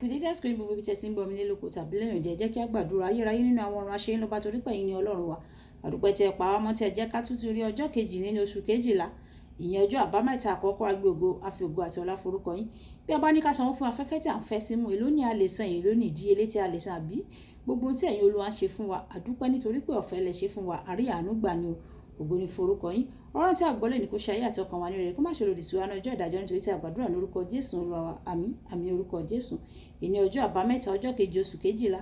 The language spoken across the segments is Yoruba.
Fìdídé àsìkò yìí, gbogbo ibi tí ẹ ti ń gbọ́ mi nílé lóko tàbí lẹ́yìn òde, ẹ jẹ́ kí a gbàdúrà. Ayérayé nínú àwọn ọ̀run, aṣeyín lọ́ba torí pé ẹ̀yin ni Ọlọ́run wa. Àdúpẹ́ tí ẹ pa wá mọ́, tí ẹ jẹ́ ká tún ti rí ọjọ́ kejì nínú oṣù kejìlá, ìyẹn ọjọ́ àbámẹ́ta àkọ́kọ́. Agbé ògo, àfi ògo àti ọlá forúkọ yín. Bí a bá ní ká sanwó fún afẹ́fẹ́ tí à ń fẹ́ símú, èló ni a lè san? Èló ni ìdíyelé tí a lè san? Àbí gbogbo ohun tí ẹ̀yin Olúwa ń ṣe fún wa, àdúpẹ́ nítorí pé ọ̀fẹ́ lẹ ṣe fún wa, àrí àánú gbà ni o. Ògo ni forúkọ yín. Ọ̀rọ̀ tí a gbọ́ lónìí, kó ṣe ayé àti ọkàn wa ní rere, kó má ṣe lòdì sí wa ní ọjọ́ ìdájọ́, nítorí tí a gbàdúrà ní orúkọ Jésù Olúwa wa. Àmín, àmín, orúkọ Jésù. Ìní ọjọ́ àbámẹ́ta, ọjọ́ kejì, oṣù kejìlá.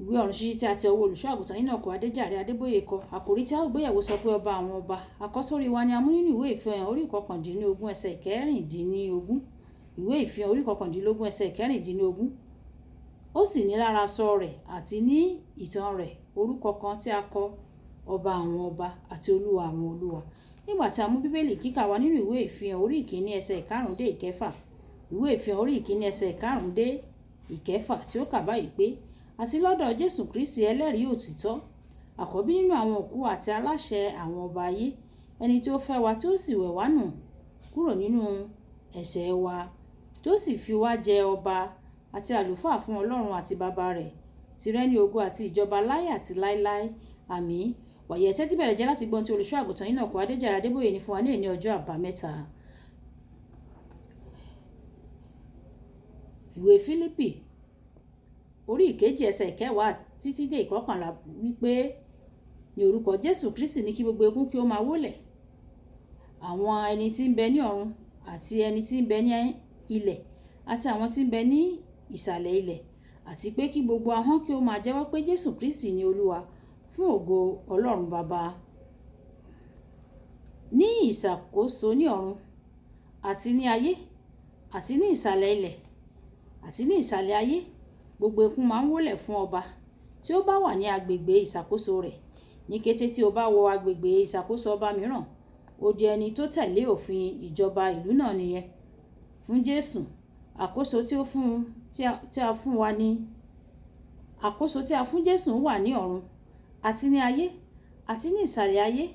Ìwé ọ̀run ṣíṣí tí a ti ọwọ́ olùṣọ́ àgùntàn yìí náà kọ, Adéjàre Adébóyè kọ. Àkòrí tí a ó gbéyẹ̀wò sọ pé ọba àwọn ọba. Àkọ́sórí wa ni a mú nínú ìwé Ìfihàn orí 19 ẹsẹ̀ 16. Ìwé Ìfihàn orí 19 ẹsẹ̀ 16. Ó sì ní lára aṣọ rẹ̀ àti ní ìtàn rẹ̀ orúkọ kan tí a kọ: Ọba àwọn ọba àti Olúwa àwọn olúwa. Nígbà tí a mú Bíbélì kíkà wá nínú ìwé Ìfihàn orí 1 ẹsẹ̀ 5 dé 6. Ìwé Ìfihàn orí 1 ẹsẹ̀ 5 dé 6 tí ó kà báyìí pé, àti lọ́dọ̀ Jésù Kristi, ẹlẹ́rìí òtítọ́, àkọ́bí nínú àwọn òkú àti aláṣẹ àwọn ọba ayé, ẹni tí ó fẹ́ wa, tí ó sì wẹ̀ wá nù kúrò nínú ẹ̀ṣẹ̀ wa, tí ó sì fi wá jẹ ọba àti àlùfáà fún Ọlọ́run àti bàbá rẹ̀. Tìrẹ ni ògo àti ìjọba láé àti láéláé. Àmín. Wàyí, ẹ tẹ́tí bẹ̀rẹ̀ jẹ́ láti gbọ́n tí olùṣọ́ àgùntàn yìí náà kọ, Adéjàre Adébóyè ní fún wa ní èní ọjọ́ àbámẹ́ta. Ìwé Fílípì orí 2 ẹsẹ̀ 10 títí dé 11 wípé, ní orúkọ Jésù Kristi ní kí gbogbo ekún kí ó máa wólẹ̀, àwọn ẹni tí ń bẹ ní ọ̀run àti ẹni tí ń bẹ ní ilẹ̀ àti àwọn tí ń bẹ ní ìsàlẹ̀ ilẹ̀, àti pé kí gbogbo ahọ́n kí ó máa jẹ́wọ́ pé Jésù Kristi ni Olúwa, fún ògo Ọlọ́run Baba. Ní ìṣàkóso ní ọ̀run àti ní ayé àti ní ìsàlẹ̀ ilẹ̀ àti ní ìsàlẹ̀ ayé, gbogbo ekún máa ń wólẹ̀ fún ọba tí ó bá wà ní agbègbè ìṣàkóso rẹ̀. Ní kété tí ó bá wọ agbègbè ìṣàkóso ọba mìíràn, ó di ẹni tó tẹ̀lé òfin ìjọba ìlú náà nìyẹn. Fún Jésù, àkóso tí ó fún tí a fún wa ní àkóso tí a fún Jésù wà ní ọ̀run àti ní ayé àti ní ìsàlẹ̀ ayé.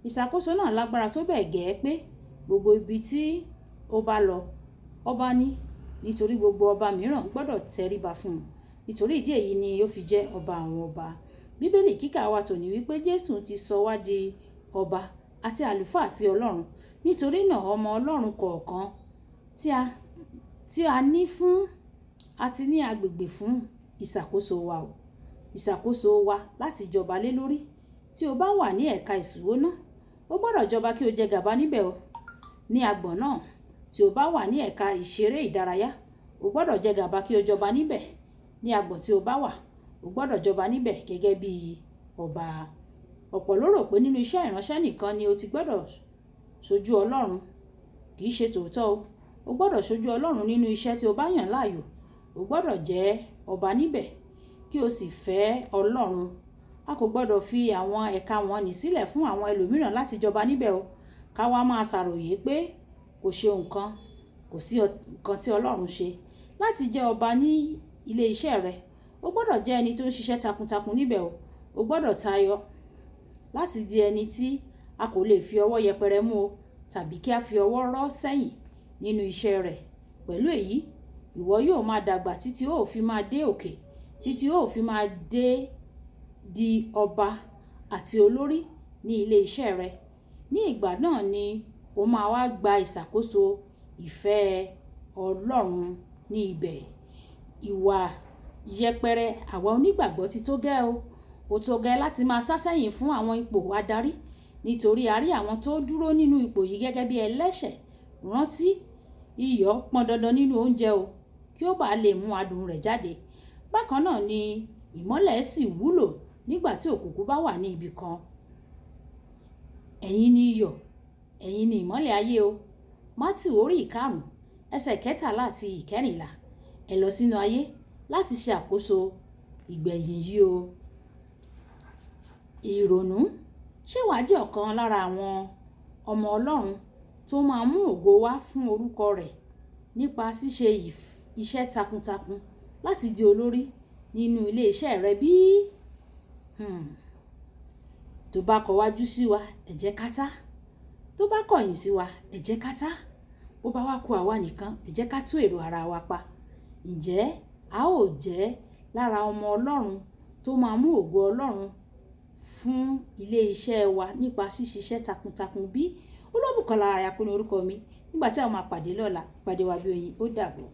Ìṣàkóso náà lágbára tó bẹ́ẹ̀ gẹ́ pé gbogbo ibi tí ó bá lọ, ọba ní, nítorí gbogbo ọba mìíràn gbọ́dọ̀ tẹríba fún un. Nítorí ìdí èyí ni ó fi jẹ́ ọba àwọn ọba. Bíbélì kíkà wa tòní wípé Jésù ti sọ wá di ọba àti àlùfáà sí Ọlọ́run. Nítorí náà, ọmọ Ọlọ́run kọ̀ọ̀kan tí a ní fún a ti ní agbègbè fún ìṣàkóso wa o. Ìṣàkóso wa láti jọba lé lórí. Tí o bá wà ní ẹ̀ka ìṣúná, o gbọ́dọ̀ jọba kí o jẹ gàba níbẹ̀ o. Ní agbọ̀n náà, tí o bá wà ní ẹ̀ka ìṣeré ìdárayá, o gbọ́dọ̀ jẹ gàba kí o jọba níbẹ̀. Ní agbọ̀n tí o bá wà, o gbọ́dọ̀ jọba níbẹ̀ gẹ́gẹ́ bí ọba. Ọ̀pọ̀ ló rò pé nínú iṣẹ́ ìránṣẹ́ nìkan ni o ti gbọ́dọ̀ ṣojú Ọlọ́run. Kì í ṣe tòótọ́ o. O gbọ́dọ̀ ṣojú Ọlọ́run nínú iṣẹ́ tí o bá yàn láàyò. O gbọ́dọ̀ jẹ́ ọba níbẹ̀ kí o sì fẹ́ Ọlọ́run. A kò gbọ́dọ̀ fi àwọn ẹ̀ka wọ̀nyí sílẹ̀ fún àwọn ẹlòmíràn láti jọba níbẹ̀ o. Ká wá máa ṣàròyé pé kò ṣe nǹkan, kò sí nǹkan tí Ọlọ́run ṣe. Láti jẹ́ ọba ní ilé iṣẹ́ rẹ, o gbọ́dọ̀ jẹ́ ẹni tó ń ṣiṣẹ́ takuntakun níbẹ̀ o. O gbọ́dọ̀ tayọ láti di ẹni tí a kò lè fi ọwọ́ yẹpẹrẹ mú o tàbí kí a fi ọwọ́ rọ́ sẹ́yìn nínú iṣẹ́ rẹ̀. Pẹ̀lú èyí, ìwọ yóò máa dàgbà títí ó fi máa dé òkè, títí ó fi máa dé di ọba àti olórí ní ilé iṣẹ́ rẹ. Ní ìgbà náà ni o máa wá gba ìṣàkóso ìfẹ́ Ọlọ́run ní ibẹ̀. Ìwà yẹpẹrẹ àwa onígbàgbọ́ ti tó gẹ́ o. Ó tó gẹ́ láti máa sá sẹ́yìn fún àwọn ipò adarí, nítorí a rí àwọn tó dúró nínú ipò yìí gẹ́gẹ́ bí ẹlẹ́ṣẹ̀. Rántí, iyọ̀ pọn dandan nínú oúnjẹ o, kí ó bá lè mú adùn rẹ̀ jáde. Bákan náà ni ìmọ́lẹ̀ sì wúlò nígbà tí òkùnkùn bá wà ní ibi kan. Ẹ̀yin ni iyọ̀, ẹ̀yin ni ìmọ́lẹ̀ ayé o. Mátíù orí 5 ẹsẹ̀ 13 àti 14. Ẹ lọ sínú ayé láti ṣe àkóso ìgbẹ̀yìn yìí o. Ìrònú. Ṣé wàá jẹ́ ọ̀kan lára àwọn ọmọ Ọlọ́run tó máa mú ògo wá fún orúkọ rẹ̀ nípa ṣíṣe iṣẹ́ takuntakun láti di olórí nínú ilé iṣẹ́ rẹ bí? Tó bá kọwájú sí wa, ẹ jẹ́ ká tá. Tó bá kọ̀yìn sí wa, ẹ jẹ́ ká tá. Bó bá wá ku àwa nìkan, ẹ jẹ́ ká tún èrò ara wa pa. Ǹjẹ́ a ó jẹ́ lára ọmọ Ọlọ́run tó máa mú ògo Ọlọ́run fún ilé iṣẹ́ wa nípa ṣíṣiṣẹ́ takuntakun bí? Olúwabùkọ́lá Ayakú ní orúkọ mi. Nígbà tí a máa pàdé lọ́la, ìpàdé wa bí oyin, ó dàbọ̀.